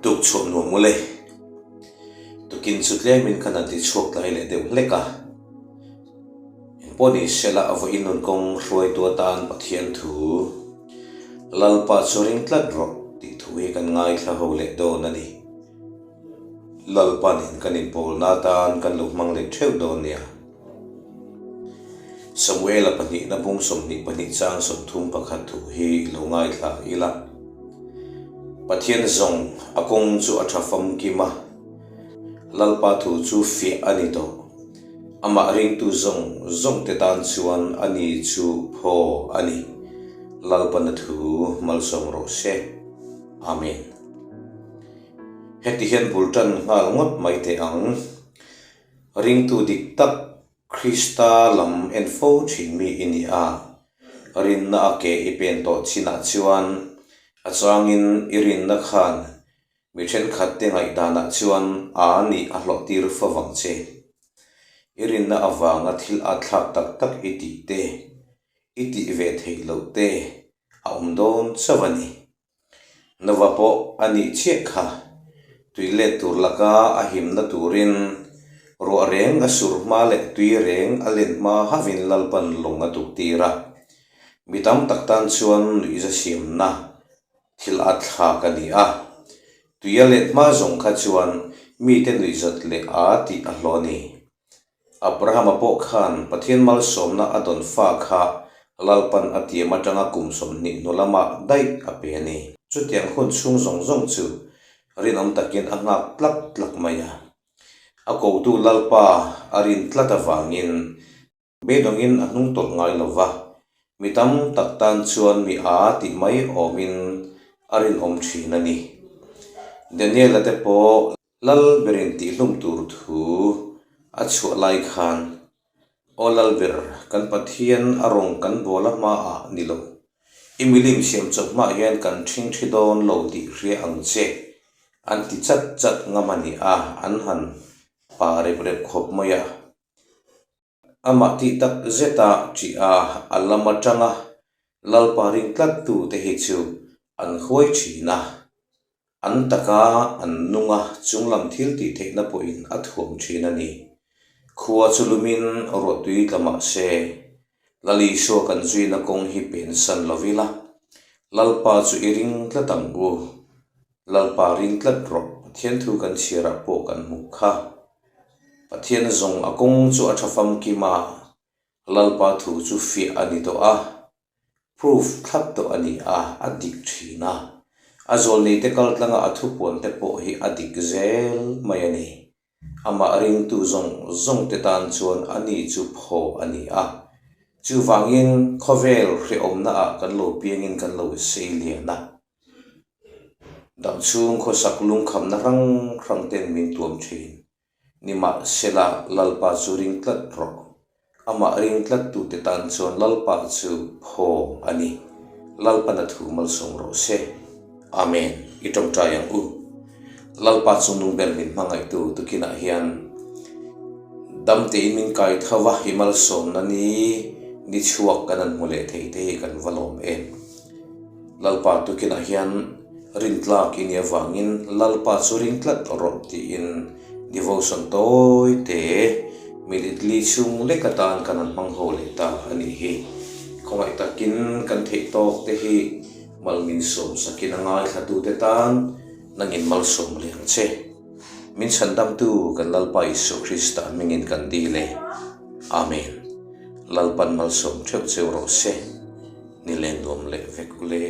Tuk chhuah nuam ule. Tukin chu tlemin khan an ti chhuak tlai leh deuh hlek a. Engpawh ni sela a vawiin nun kawng hruaitu atan Pathian thu Lalpa chu ring tlat rawh tih thu hi kan ngaithla ho leh dawn a ni. Lalpa nen kan inpawlna atan kan lo hmang leh theuh dawn nia. Samuela pahnihna bung 22 chang 31 thu hi lo ngaithla ila. Pathian zawng a kawng chu a tha famkim a, Lalpa thu chu fiah a ni tawh. Amah ringtu zawng zawng te tan chuan a ni chu phaw a ni. Lalpana thu malsawm rawh se. Amen. Heti hian bul tan nghal ngawt mai teh ang. Ringtu dik tak Krista lam en fo thin mi i ni a, rinna a ke i pen tawh chinah chuan a changin i rinna khan mi thenkhat te ngaihdanah chuan a nih a hlawh tir fo vang che. I rinna avanga thil a thlak tak tak i tih te, i tih ve theih loh te a awm dawn chauh a ni. Nova pawh a nih chiah kha. Tui let tur laka a himna turin ruah reng a sur hma leh tui reng a len hma havin Lalpan lawng a tuk tir a. Mi tam tak tan chuan nuihza siamna thil a thlak a ni a. Tui a let hma zawng kha chuan mite nuihzat leh a tih a hlawh a ni. Abrahama pawh khan Pathian malsawmna a dawn fa kha Lalpan a tiam atanga kum 20 hnu lamah daih a pe a ni. Chutiang hun chhung zawng zawng chu rinawm takin a nghak tlak tlak mai a. A kotu Lalpa a rin tlat avangin beidawngin a hnung tawlh ngai lo va, mi tam tak tan chuan mi a tih mai awmin a rinawm thin a ni. Daniela te pawh Lal berin tihhlum tur thu a chhuah lai khan, Aw Lal ber, kan Pathian a rawng kan bawl a hmaah ni lo. I milim siam chawp hmaah hian kan ṭhing ṭhi dawn lo tih hria ang che, an ti chat chat ngam a ni a, an han pa rep rep khawp mai a. Amah tih tak zeta ṭih a, a lam aṭanga Lalpa ring tlattu te hi chu an huai ṭhin a, an taka an nung a, chunglam thil tih theihna pawhin a thuam ṭhin a ni. Khua chu lumin ruahtui tla mah se, Lal Isua kan zuina kawng hi pensan lo ila, Lalpa chu i ring tlat ang u. Lalpa ring tlat rawh, Pathian thu kan chhiarah pawh kan hmuh kha. Pathian zawng a kawng chu a tha famkim a, Lalpa thu chu fiah a ni tawh a, proof thlap tawh a ni a, a dik thin a. A zawlneite kal tlanga a thupuan te pawh hi a dik zel mai a ni. Amah ringtu zawng zawng te tan chuan a ni chu phaw a ni a. Chuvangin khawvel hrehawmna ah kan lo piangin kan lo sei lian a. Damchhung khawsak lungkhamna hrang hrang ten min tuam thin. Nimahsela Lalpa chu ring tlat rawh. Amah ring tlat tute tan chuan Lalpa chu phaw a ni. Lalpan a thu malsawm rawh se. Amen. I tawngtai ang u. Lalpa chu nung ber min hmangaihtu tukinah hian dam tein min kai tho va, i malsawmna ni ni chhuak kan han hmu leh thei te hi kan va lawm em. Lalpa tukinah hian rintlak i nih avangin Lalpa chu ring tlat rawh tiin devotion tawi te minute li chhung lek atan kan han hmang ho leh ta a nih hi. Khawngaih takin kan theih tawk te hi mal min sawm sakin a ngaithlatute tan nangin malsawm leh ang che. Min chhandamtu kan Lalpa Isua Krista hmingin kan dil e. Amen. Lalpan malsawm theuh cheu rawh se. Ni len nuam leh vek ule.